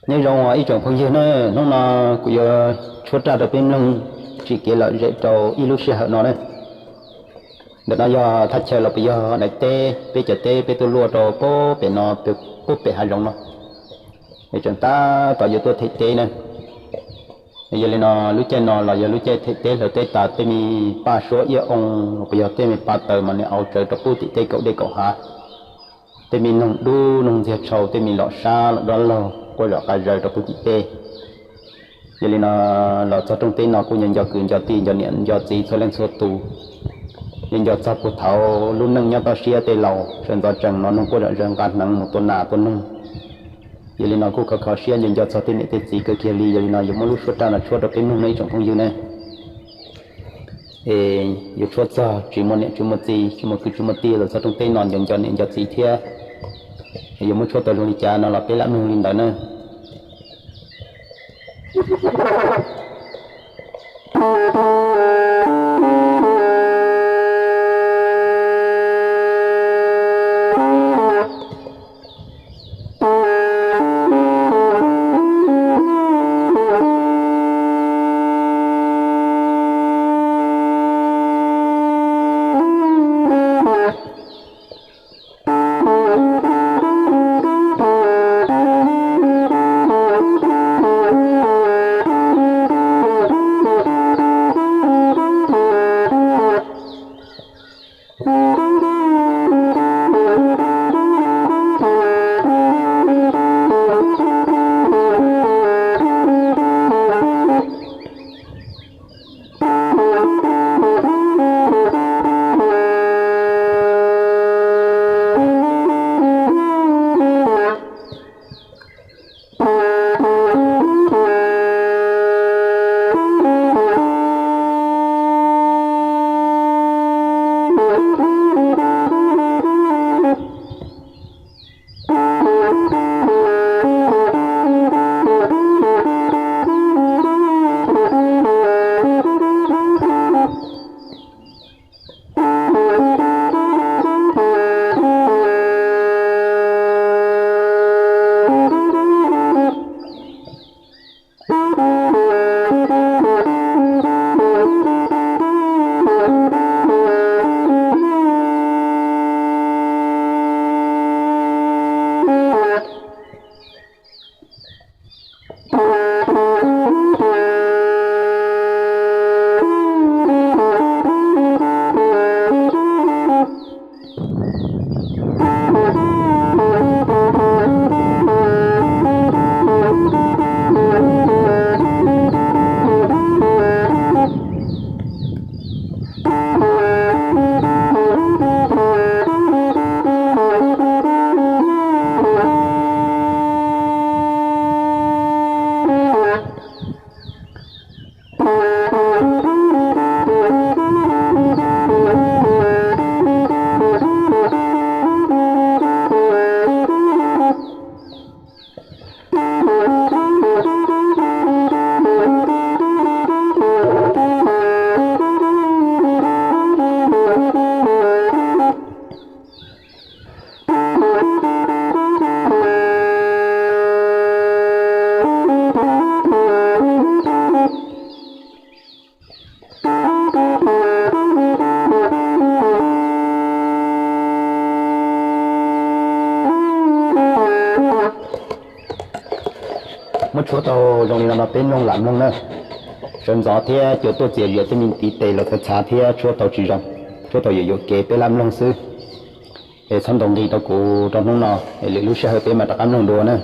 Nyob zoo ib tsoom phooj ywg na, hnub no kuv yuav tshuab raj rau peb mloog tsim kev lom zem rau ib lub sij hawm no na. Ntawm no yog thaj chaw los puas yog daim teb, peb cov teb peb tuaj luaj rau pem no, pem hav zoov no, es tseem tab tom yuav tuaj them teb na. Yog li no lub caij no los yog lub caij them teb hlawv teb tas, tej me paj suab iab oo los puas yog tej me paj taws mas nws au tsawv rau pub tim tej kaum dej kaum hav. Tej me noog dub noog ntxiag tshau, tej me los sab los dab laug quaj zom qab zaws rau pub tim teb. Yog li no los txog rooj teb no kuj nco nco kwv nco tij nco niam nco txiv txhua leej txhua tus. Yog nco txog puag thaum lub neej nyob toj siab tej laus sawv ntxov tsees no noog quaj zom zaws nqa hneev mus tua nas tua noog. Yog li no kuj khov kho siab nco nco txog tej niam tej txiv kawg kiag li. Yog li no yuav muab lub suab raj no tshuab rau peb mloog no ib tsoom phooj ywg ne. Es yuav tshuab txog tsis muaj niam tsis muaj txiv, tsis muaj kwv tsis muaj tij los txog rooj teb no nco nco niam nco txiv thiab. Es yuav muab tshuab tau zoo li cas no los peb lam mloog li ntawd na. Muab tshuab tau zoo li no no peb mloog lam mloog na. Sawv ntxov thiab cua tuaj txias zias tej me ntiv tes los txhav txhav thiab tshuab tau tsis zoo, tshuab tau yuam yuam kev peb lam mloog xwb. Es txhob ntaus nqi rau kuv rau hnub no, es lwm lub sij hawm peb mam rov qab mloog dua na.